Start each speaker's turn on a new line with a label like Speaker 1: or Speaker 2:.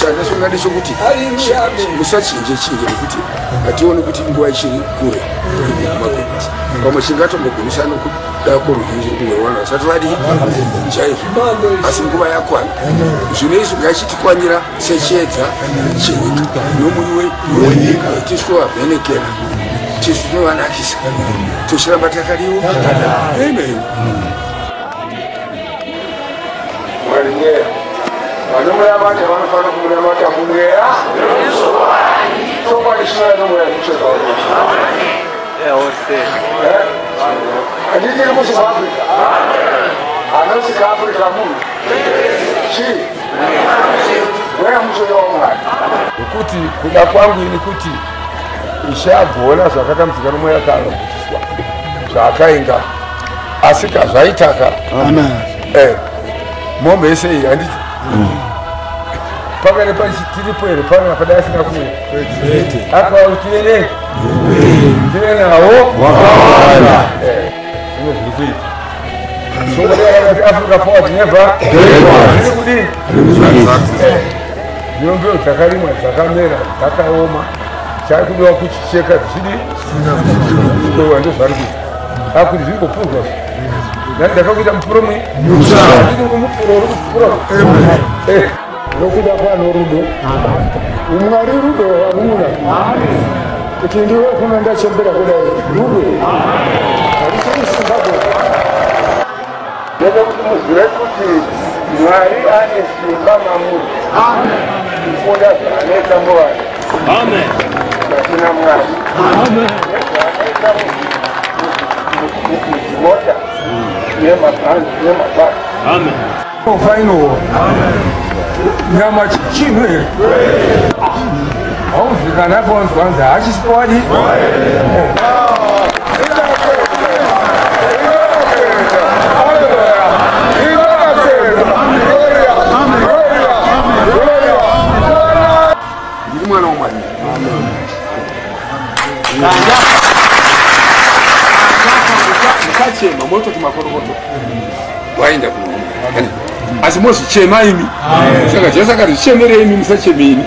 Speaker 1: Chandasonga ndechekuti musachinje chinje nekuti hationi kuti nguva ichiri kure kumakomati. Pamwe chingatombogumisa nokuda kworuzhinji kumwe rwano vasati vadii chaizvo, asi nguva yakwana. Zvino isu ngachitikwanira sechiedza chenyika nomuyi wenyika, tisu tovavhenekera, tisu tinovanakisa, tochiramba takadiwo. Amen. Mwari mweya, vanomunamata vanofanira kumunamata mumweya chokwadi chinouya nomweya mutsvene. Handitiri kuSouth Africa, anosika Africa munhu chii? Mweya mutsvene waMwari. Nokuti kuda kwangu ini kuti Ishe agoona zvakatambudzika nomweya kaanogutiswa zvaakainga, asi kazvaitaka mombe yese iyi handiti pakane tiripo here pano padai asina kuuya akava kuti tive tive nawo zvimwe zviri kuita. Shoko reakati Africa forward never zviri kudii? Zvino mbeu dzakarimwa dzakamera dzakaoma, chakudiwa kuchicheka dzichidi kuwa, ndo zvari kuita akuti zviri kupurwa. Ndakakuita mupuro mui mupuro uri kupura nokuda kwano rudo. Mwari rudo vanun'una, kuti ndiwe kuno ndachembera kudai, rudo harisiri Zimbabwe. Ndoda kuti muzive kuti Mwari ane simba mamuri kupfuura zvaanoita muvanhu vasina Mwari, nezvaanoita mudzimota nemabhanzi nemabhasi. Final nyama chinhu here? Hauzikana ponzwanzi hachisipo wadi. Ndiri mwana waMwari. Musachema, mototi makorokoto waenda kuno, asi mozvichema imi. Saka Jesu akati zvichemerei imi, musacheme imi.